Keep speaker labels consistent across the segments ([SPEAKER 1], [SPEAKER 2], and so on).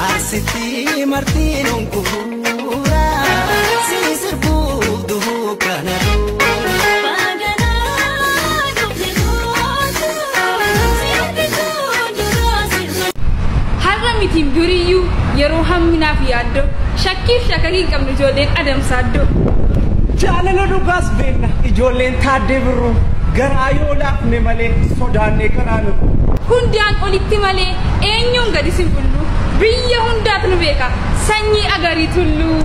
[SPEAKER 1] Asitti martiin onkuura si sirbuuf duhuu kana
[SPEAKER 2] Har'a mitiin duriyyuu yeroo hamminaaf yaaddoo shakkiif shakarii hin qabne ijoolleen adamsaaddoo.
[SPEAKER 3] Jaalala dhugaas beekna ijoolleen taaddee birruu garaa yoo laafne malee sodaannee karaa nu.
[SPEAKER 2] Hundaan olitti malee eenyuun gadi sin bullu biyya hundaatu nu beeka sanyii agarii tulluu.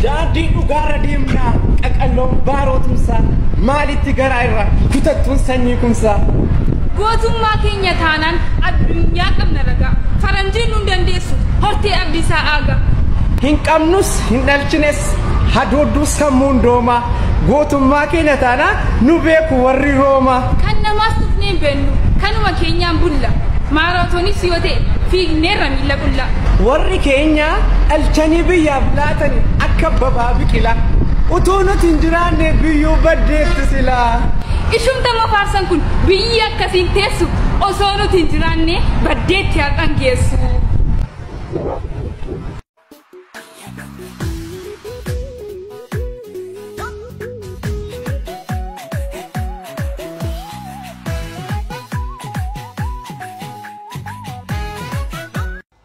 [SPEAKER 3] Daandii dhugaarra deemnaa qaqalloon baarootumsaa maalitti garaa irraa kutattuun sanyii kumsaa.
[SPEAKER 2] Gootummaa keenya taanaan addunyaa qabna ragaa faranjiin nun dandeessu hortee abdiisaa aagaa.
[SPEAKER 3] Hin qabnus hin dhalchines hadoodduu sammuun doomaa gootummaa keenya taanaa nu beeku warri roomaa.
[SPEAKER 2] Kan namaas dhufnee hin beennu kanuma keenyaan bulla maaraatoonis yoo ta'e fiigneerra miila qullaa.
[SPEAKER 3] Warri keenya dhalchanii biyyaaf laatani akka babaa biqilaa utuu nuti hin jiraanne biyyuu baddeetti silaa.
[SPEAKER 2] Ishumtama faarsan kun biyyi akkasiin teessu osoo nuti hin jiraanne baddeetti har'an geessu.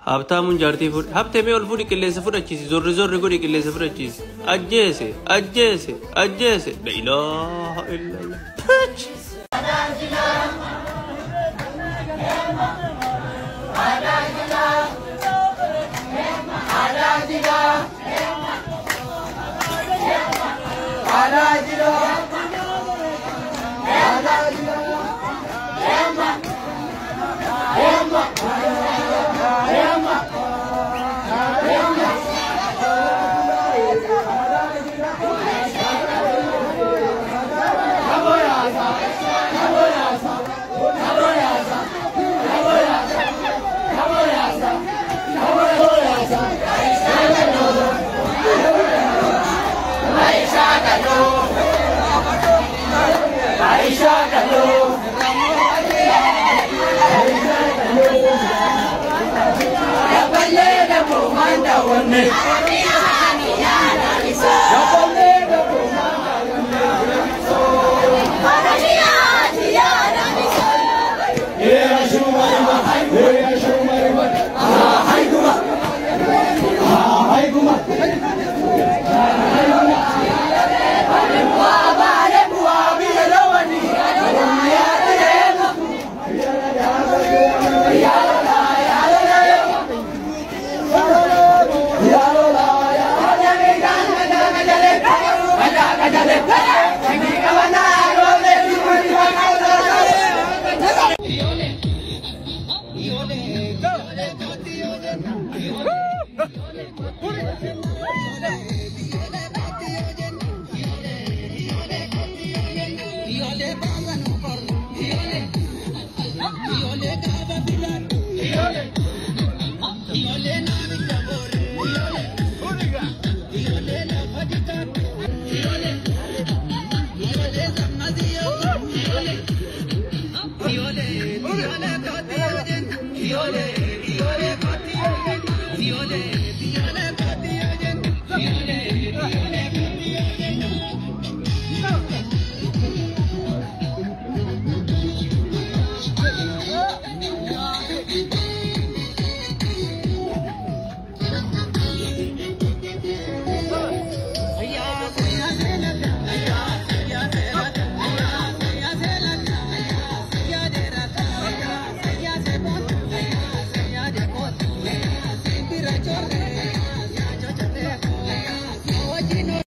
[SPEAKER 4] Habtaamuun jaartii fuudhe. Habtee mee ol fuudhi qilleensa fudhachiisi. Zorri zorri godhi qilleensa fudhachiisi. Ajjeese ajjeese ajjeese. La ilaaha illallah. Pach!